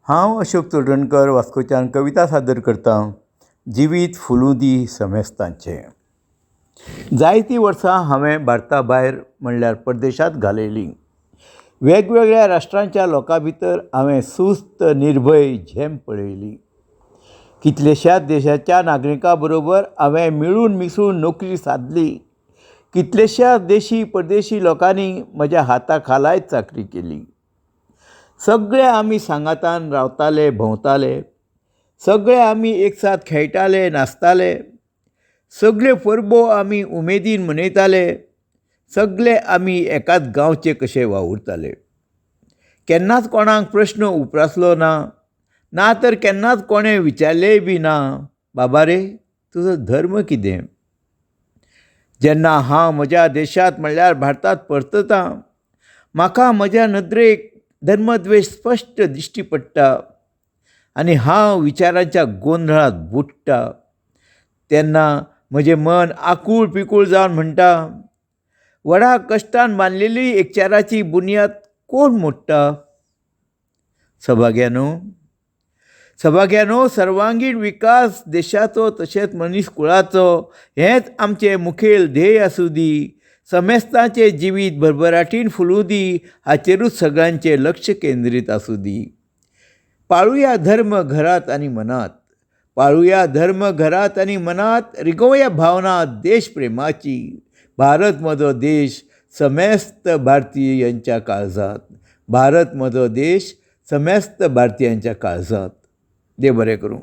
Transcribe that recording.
हांव अशोक चोडणकर वास्कोच्यान कविता सादर करतां. जिवीत फुलूं दी समेस्तांचें. जायतीं वर्सां हांवें भारता भायर म्हणल्यार परदेशांत घालयलीं. वेगवेगळ्या राष्ट्रांच्या लोकां भितर हांवें सुस्त निर्भय झेम पळयली. कितलेश्याच देशाच्या नागरिकां बरोबर हांवें मेळून मिसळून नोकरी सादली. कितलेश्याच देशी परदेशी लोकांनी म्हज्या हाता खालाय चाकरी केली. सगळे आमी सांगातान रावताले, भोंवताले. सगळे आमी एक साथ खेळटाले, नाचताले. सगळ्यो परबो आमी उमेदीन मनयताले. सगळे आमी एकाच गांवचे कशे वावुरताले. केन्नाच कोणाक प्रस्न उप्रासलो ना, ना तर केन्नाच कोणें विचारलेंय बी ना, बाबा रे, तुजो धर्म कितें? जेन्ना हांव म्हज्या देशांत म्हणल्यार भारतांत परततां, म्हाका म्हज्या नदरेक धर्मद्वेश स्पश्ट दिश्टी पडटा आनी हांव विचारांच्या गोंदळांत बुडटा. तेन्ना म्हजें मन आकूळ पिकूळ जावन म्हणटा, व्हडा कश्टान बांदलेली एकचाराची बुन्याद कोण मोडटा? सभाग्यांनो, सभाग्यांनो, सर्वांगीण विकास देशाचो तशेंच मनीस कुळाचो हेंच आमचें मुखेल ध्येय आसूं दी. समेस्तांचें जिवीत भरभराटीन फुलूं दी, हाचेरूच सगळ्यांचें लक्ष केंद्रीत आसूं दी. पाळुया धर्म घरांत आनी मनांत, पाळुया धर्म घरांत आनी मनांत, रिगोवया भावना देश प्रेमाची. भारत म्हजो देश समेस्त भारतीयांच्या काळजांत, भारत म्हजो देश समेस्त भारतीयांच्या काळजांत. देव बरें करूं.